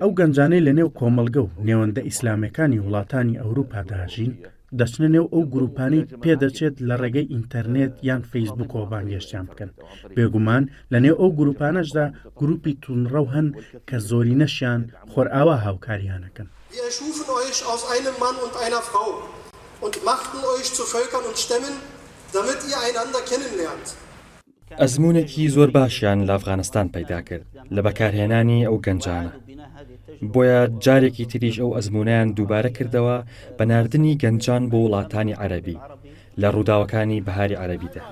ئەو گەنجانەی لە نێو کۆمەڵگە و نێوەندە ئیسلامیەکانی وڵاتانی ئەوروپادا ئەژین، دەچنە نێو ئەو گروپانەی پێدەچێت لە ڕێگەی ئینتەرنێت یان فەیسبوکەوە بانگهێشتیان بکەن. بێگومان لە نێو ئەو گروپانەشدا گروپی توندڕەو هەن کە زۆرینەشیان خۆرئاوا هاوکاریان ئەکەن. Wir erschufen euch aus einem Mann und einer Frau und machten euch zu Völkern und Stämmen, damit ihr einander kennenlernt. ئەزموونێکی زۆر باشیان لە ئەفغانستان پەیدا کرد لە بەکارهێنانی ئەو گەنجانە. بۆیە جارێکی تریش ئەو ئەزموونەیان دووبارە کردەوە بە ناردنی گەنجان بۆ وڵاتانی عەرەبی لە ڕووداوەکانی بەهاری عەرەبیدا.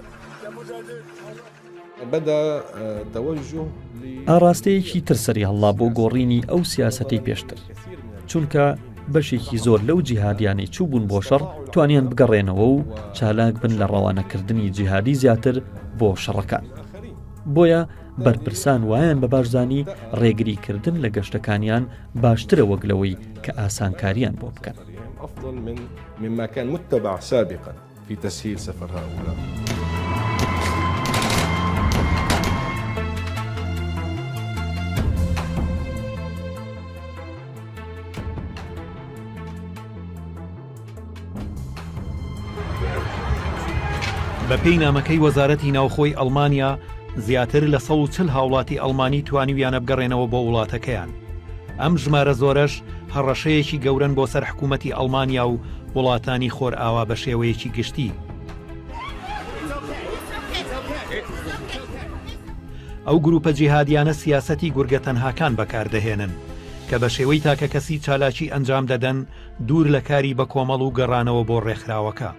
ئاڕاستەیەکی تر سەریهەڵا بۆ گۆڕینی ئەو سیاسەتەی پێشتر، چونکە بەشێکی زۆر لەو جیهادیانەی چووبوون بۆ شەڕ توانیان بگەڕێنەوە و چالاک بن لە ڕەوانەکردنی جیهادی زیاتر بۆ شەڕەکان. بۆیە بەرپرسان وایان بە باش زانی ڕێگریکردن لە گەشتەکانیان باشترە وەک لەوەی کە ئاسانکاریان بۆ بکەن. في تسهيل سفر هؤلاء. بەپێی نامەکەی وەزارەتی ناوخۆی ئەڵمانیا، زیاتر لە 140 هاوڵاتی ئەڵمانی توانیویانە بگەڕێنەوە بۆ وڵاتەکەیان. ئەم ژمارە زۆرەش هەڕەشەیەکی گەورەن بۆ سەر حکوومەتی ئەڵمانیا و وڵاتانی خۆرئاوا بە شێوەیەکی گشتی. ئەو گرووپە جیهادیانە سیاسەتی گورگە تەنهاکان بەکاردەهێنن، کە بە شێوەی تاکەکەسی چالاکی ئەنجام دەدەن دوور لە کاری بەکۆمەڵ و گەڕانەوە بۆ ڕێکخراوەکە.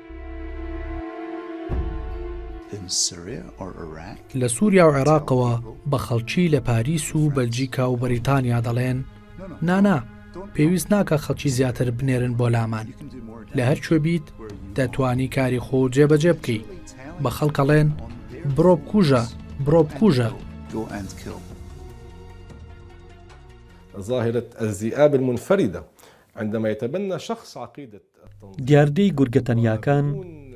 لە سووریا و عێراقەوە بە خەڵکی لە پاریس و بەلجیکا و بەریتانیا دەڵێن، نا نا، پێویست ناکا خەڵکی زیاتر بنێرن بۆ لامان. لە هەر کوێ بیت دەتوانی کاری خۆو جێبەجێ بکەی. بە خەڵک ئەڵێن، بڕۆ بکوژە، بڕۆ بکوژە. ظاهرە الذئاب المنفردە عندما يتبنى شخص عقیدە التنظیم. دیاردەی گورگە تەنیاکان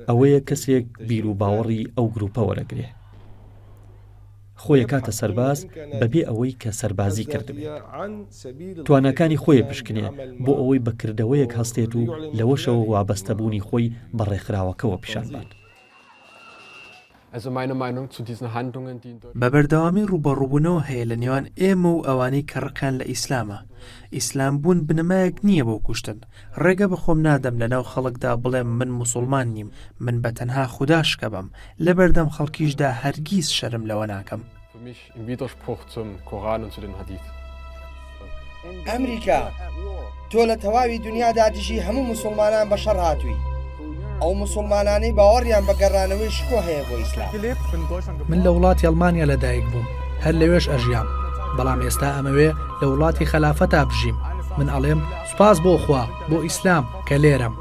ئەوەیە کەسێک بیروباوەڕی ئەو گروپە وەرەگرێ خۆی ئەکاتە سەرباز بەبێ ئەوەی کە سەربازی کردبێت تواناکانی خۆی پشکنێ بۆ ئەوەی بە کردەوەیەک هەستێت و لەوەشەوە وابەستەبوونی خۆی بە ڕێکخراوەکەوە پیشان بات. بە بەردەوامی ڕووبەڕووبوونەوە هەیە لە نێوان ئێمە و ئەوانەی کە ڕقیان لە ئیسلامە. ئیسلام بوون بنەمایەک نییە بۆ کوشتن. ڕێگە بە خۆم نادەم لەناو خەڵکدا بڵێم من موسوڵمان نیم، من بە تەنها خودا شکەبەم، لەبەردەم خەڵکیشدا هەرگیز شەرم لەوە ناکەم. Im Widerspruch zum Koran und zu den Hadith. ئەمریکا، تۆ لە تەواوی دونیادا دژی هەموو موسوڵمانان بە شەڕ هاتووی، ئەو موسوڵمانانەی باوەڕیان بە گەڕانەوەی شکۆ هەیە بۆ ئیسلام. من لە وڵاتی ئەڵمانیا لەدایک بووم، هەر لەوێش ئەژیام، بەڵام ئێستا ئەمەوێ لە وڵاتی خەلافەتا بژیم، من ئەڵێم سوپاس بۆ خوا، بۆ ئیسلام کە لێرەم.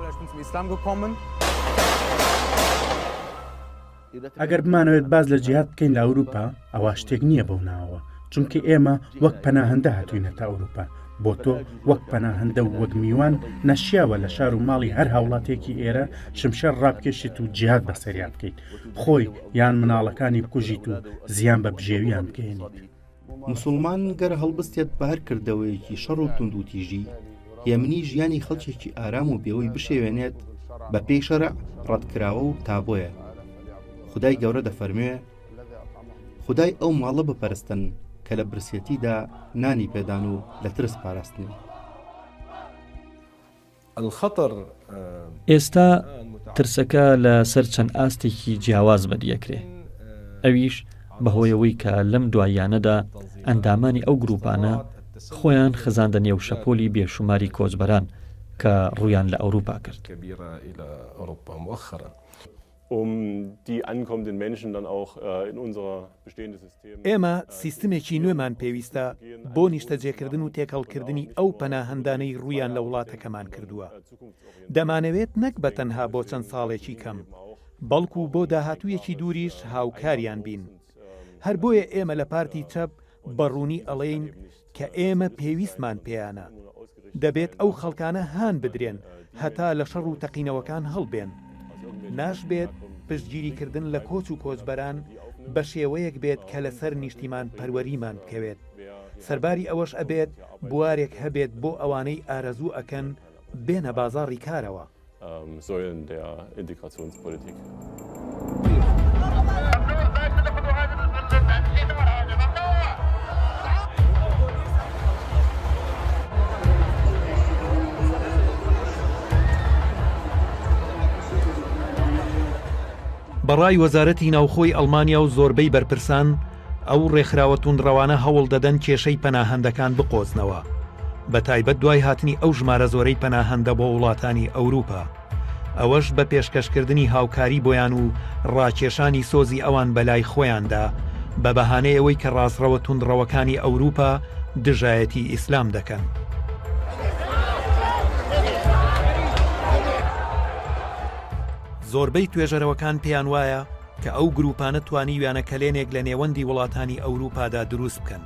ئەگەر بمانەوێت باس لە جیهاد بکەین لە ئەوروپا ئەوا شتێک نییە بەو ناوەوە، چونکە ئێمە وەک پەناهەندە هاتووینەتە ئەوروپا، بۆ تۆ وەک پەناهەندە و وەک میوان نەشیاوە لە شار و ماڵی هەر هاوڵاتیەکی ئێرە شمشێر ڕابکێشیت و جیهاد بەسەریا بکەیت، خۆی یان مناڵەکانی بکوژیت و زیان بە بژێویان بگەیەنیت. موسوڵمان گەر هەڵبستێت بە هەر کردەوەیەکی شەڕ و توندوتیژی، هێمنی ژیانی خەڵکێکی ئارام و بێوەی بشێوێنێت، بە پێی شەرع ڕەتکراوە و تابۆیە. خودای گەورە دەفەرموێ، خودای ئەو ماڵە بپەرستن کە لە برسێتیدا نانی پێدان و لە ترس پاراستنی. ئێستا ترسەکە لە سەر چەند ئاستێکی جیاواز بەدیەکرێ، ئەویش بەهۆیەوەی کە لەم دواییانەدا ئەندامانی ئەو گرووپانە خۆیان خزاندە نێو شەپۆلی بێشوماری کۆچبەران کە ڕوویان لە ئەوروپا کرد. ئێمە سیستمێکی نوێمان پێویستە بۆ نیشتەجێکردن و تێکەڵکردنی ئەو پەناهەندانەی ڕوویان لە وڵاتەکەمان کردووە. دەمانەوێت نەک بە تەنها بۆ چەند ساڵێکی کەم، بەڵکو بۆ داهاتوویەکی دووریش هاوکاریان بین. هەر بۆیە ئێمە لە پارتی چەپ بە ڕوونی ئەڵێین کە ئێمە پێویستمان پێیانە. دەبێت ئەو خەڵکانە هان بدرێن هەتا لە شەڕ و تەقینەوەکان هەڵبێن. ناشبێت. پشتگیریکردن لە کۆچ و کۆچبەران بە شێوەیەک بێت کە لەسەر نیشتیمانپەروەریمان بکەوێت. سەرباری ئەوەش ئەبێت بوارێک هەبێت بۆ ئەوانەی ئارەزوو ئەکەن بێنە بازاڕی کارەوە. Säulen der Integrationspolitik. بە ڕای وەزارەتی ناوخۆی ئەڵمانیا و زۆربەی بەرپرسان، ئەو ڕێکخراوە توندڕەوانە هەوڵ دەدەن کێشەی پەناهەندەکان بقۆزنەوە، بە تایبەت دوای هاتنی ئەو ژمارە زۆرەی پەناهەندە بۆ وڵاتانی ئەوروپا، ئەوەش بە پێشکەشکردنی هاوکاری بۆیان و ڕاکێشانی سۆزی ئەوان بەلای خۆیاندا، بە بەهانەی ئەوەی کە ڕاستڕەوە توندڕەوەکانی ئەوروپا دژایەتی ئیسلام دەکەن. زۆربەی توێژەرەوەکان پێیان وایە کە ئەو گروپانە توانیویانە کەلێنێک لە نێوەندی وڵاتانی ئەوروپادا دروست بکەن.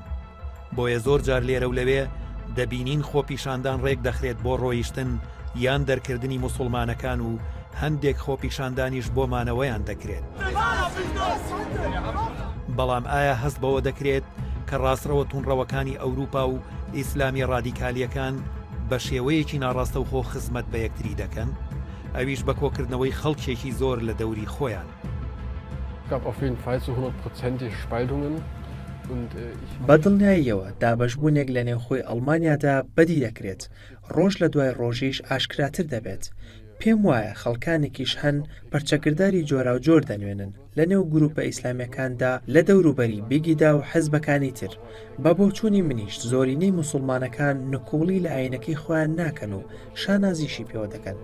بۆیە زۆر جار لێرە و لەوێ دەبینین خۆپیشاندان ڕێک دەخرێت بۆ ڕۆیشتن یان دەرکردنی موسوڵمانەکان و هەندێک خۆپیشاندانیش بۆ مانەوەیان دەکرێت. بەڵام ئایا هەست بەوە دەکرێت کە ڕاستڕەوە توندڕەوەکانی ئەوروپا و ئیسلامیە ڕادیکالیەکان بە شێوەیەکی ناڕاستەوخۆ خزمەت بە یەکتری دەکەن؟ ئەویش بە کۆکردنەوەی خەڵکێکی زۆر لە دەوری خۆیان. بە دڵنیاییەوە دابەشبوونێک لە نێوخۆی ئەڵمانیادا بەدی دەکرێت، ڕۆژ لە دوای ڕۆژیش ئاشکراتر دەبێت. پێم وایە خەڵکانێکیش هەن پەرچەکرداری جۆراوجۆر دەنوێنن لە نێو گرووپە ئیسلامییەکاندا لە دەوروبەری بیگیدا و حزبەکانی تر. بە بۆچوونی منیش زۆرینەی موسوڵمانەکان نکوڵی لە ئایینەکەی خۆیان ناکەن و شانازیشی پێوە دەکەن.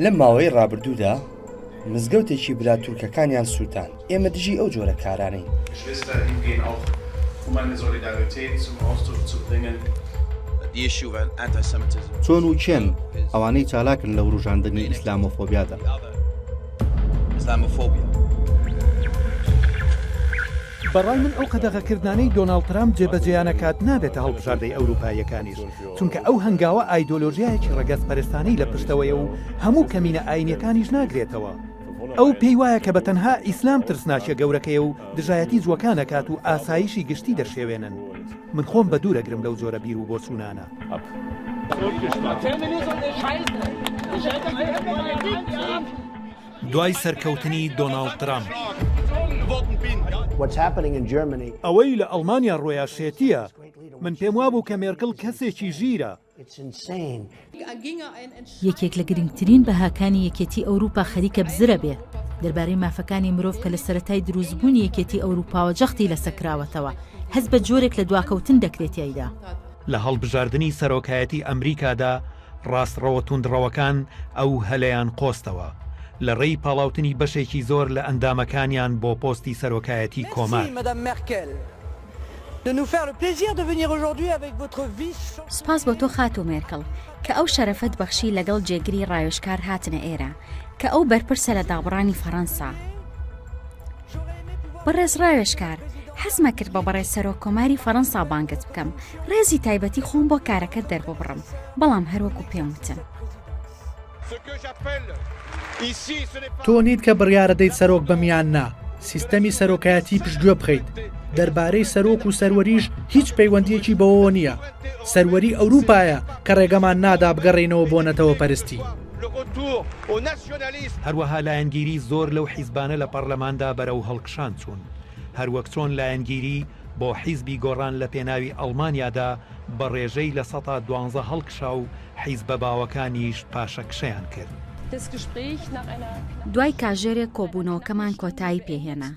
لەم ماوەی ڕابردوودا مزگەوتێکی برا تورکەکانیان سووتاند، ئێمە دژی ئەو جۆرە کارانەین. چۆن و کێن ئەوانەی چالاکن لە وروژاندنی ئیسلامۆفۆبیادا؟ بەڕای من ئەو قەدەغەکردنانەی دۆناڵد ترامپ جێبەجێیانەکات نابێتە هەڵبژاردەی ئەوروپاییەکانیش، چونکە ئەو هەنگاوە ئایدۆلۆژیایەکی ڕەگەزپەرستانەی لە پشتەوەیە و هەموو کەمینە ئاینیەکانیش ناگرێتەوە. ئەو پێی وایە کە بە تەنها ئیسلام ترسناکیە گەورەکەیە و دژایەتی جووەکان ئەکات و ئاسایشی گشتی دەشێوێنن. من خۆم بە دوور ئەگرم لەو جۆرە بیر و بۆچوونانە. دوای سەرکەوتنی دۆناڵد ترامپ. ئەوەی لە ئەڵمانیا ڕۆیا شێتییە. من پێم وابوو کە مێرکڵ کەسێکی ژیرە. یەکێک لە گرنگترین بەهاکانی یەکێتی ئەوروپا خەریکە بزرە بێ دەربارەی مافەکانی مرۆڤ کە لە سەرەتای دروستبوونی یەکێتی ئەوروپاوە جەختی لەسەر کراوەتەوە، هەست بە جۆرێک لە دواکەوتن دەکرێت تیایدا. لە هەڵبژاردنی سەرۆکایەتی ئەمریکادا ڕاستڕەوە توندڕەوەکان ئەو هەلەیان قۆستەوە، لە ڕێی پاڵاوتنی بەشێکی زۆر لە ئەندامەکانیان بۆ پۆستی سەرۆکایەتی کۆمار. سوپاس بۆ تۆ خاتوو مێرکڵ کە ئەو شەرەفەت بەخشی لەگەڵ جێگری ڕاوێژکار هاتنە ئێرە کە ئەو بەرپرسە لە دابڕانی فەڕەنسا. بەڕێز ڕاوێژکار، حەزمە کرد بە بەڕێز سەرۆک کۆماری فەڕەنسا بانگت بکەم، ڕێزی تایبەتی خۆم بۆ کارەکەت دەرببڕم، بەڵام هەروەکو پێم وتن. تۆ نیت کە بڕیارەدەیت سەرۆک بم یان نا، سیستەمی سەرۆکایەتی پشتگوێ بخەیت، دەربارەی سەرۆک و سەروەریش هیچ پەیوەندییەکی بەوەوە نییە، سەروەری ئەوروپایە کە ڕێگەمان نادا بگەڕێینەوە بۆ نەتەوەپەرستی. هەروەها لایەنگیری زۆر لەو حیزبانە لە پەڕلەماندا بەرەو هەڵکشان چوون، هەروەک چۆن لایەنگیری بۆ حیزبی گۆڕان لە پێناوی ئەڵمانیادا بە ڕێژەی 12% هەڵکشا و حیزبە باوەکانیش پاشەکشەیان کرد. دوای کاژێرێک کۆبوونەوەکەمان کۆتایی پێهێنا،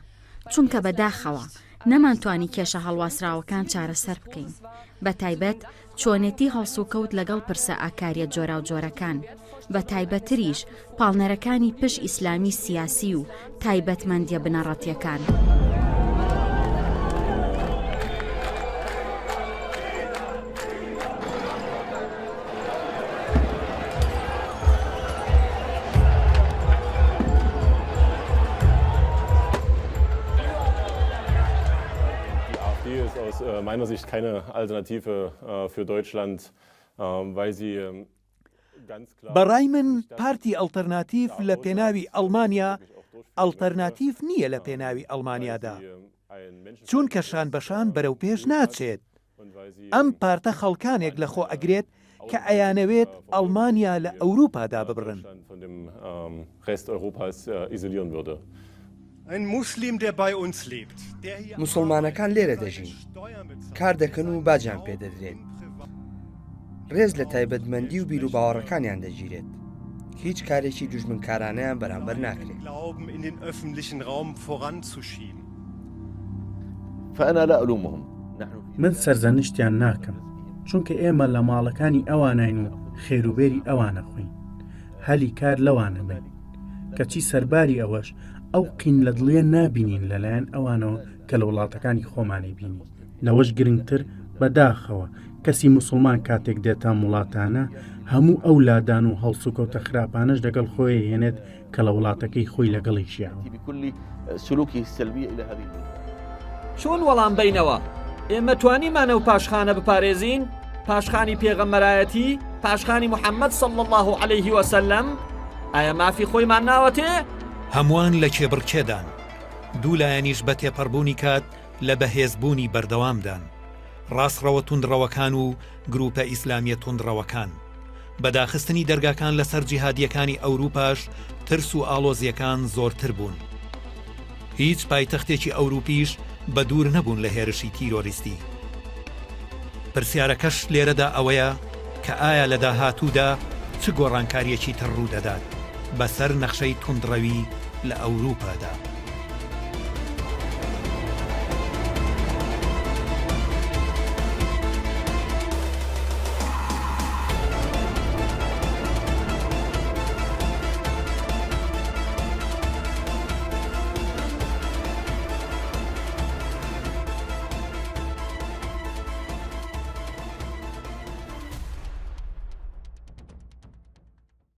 چونکە بەداخەوە نەمانتوانی کێشە هەڵواسراوەکان چارەسەر بکەین، بەتایبەت چۆنێتی هەڵسوکەوت لەگەڵ پرسە ئاکاریە جۆراوجۆرەکان، بە تایبەتریش پاڵنەرەکانی پشت ئیسلامی سیاسی و تایبەتمەندیە بنەڕەتیەکان. Die AfD ist aus meiner Sicht keine Alternative für Deutschland. بە ڕای من پارتی ئەڵتەرناتیڤ لە پێناوی ئەڵمانیا ئەڵتەرناتیڤ نییە لە پێناوی ئەڵمانیادا، چونکە شان بە شان بەرەو پێش ناچێت. ئەم پارتە خەڵکانێک لە خۆ ئەگرێت کە ئەیانەوێت ئەڵمانیا لە ئەوروپا داببڕن. موسڵمانەکان لێرە دەژین، کار دەکەن و باجیان پێدەدرێت. ڕێز لە تایبەتمەندی و بیروباوەڕەکانیان دەگیرێت. هیچ کارێکی دوژمنکارانەیان بەرامبەر ناکرێت. من سەرزەنشتیان ناکەم، چونکە ئێمە لە ماڵەکانی ئەواناین و خێروبێری ئەوان ئەخۆین، هەلی کار لەوان ئەبەین. کەچی سەرباری ئەوەش ئەو قین لە دڵیە نابینین لەلایەن ئەوانەوە کە لە وڵاتەکانی خۆمانی بینی. لەوەش گرنگتر بەداخەوە کەسی موسڵمان کاتێک دێتە ئەم وڵاتانە هەموو ئەو لادان و هەڵسوکەوتە خراپانەش لەگەڵ خۆی هێنێت کە لە وڵاتەکەی خۆی لەگەڵی ژیاوە. چۆن وەڵام بەینەوە؟ ئێمە توانیمان ئەو پاشخانە بپارێزین؟ پاشخانی پێغەمبەرایەتی، پاشخانی محەممەد صلی اللە علیه وسلم؟ ئایا مافی خۆیمان ناوەتێ؟ هەمووان لە کێبڕکێدان، دوو لایەنیش بە تێپەڕبوونی کات لە بەهێزبوونی بەردەوامدان، ڕاستڕەوە توندڕەوەکان و گروپە ئیسلامیە توندڕەوەکان. بە داخستنی دەرگاکان لەسەر جیهادییەکانی ئەوروپاش ترس و ئاڵۆزییەکان زۆرتر بوون. هیچ پایتەختێکی ئەوروپیش بە دوور نەبوون لە هێرشی تیرۆریستی. پرسیارەکەش لێرەدا ئەوەیە کە ئایا لە داهاتوودا چ گۆڕانکارییەکی تر ڕوودەدات بەسەر نەخشەی توندڕەوی لە ئەوروپادا؟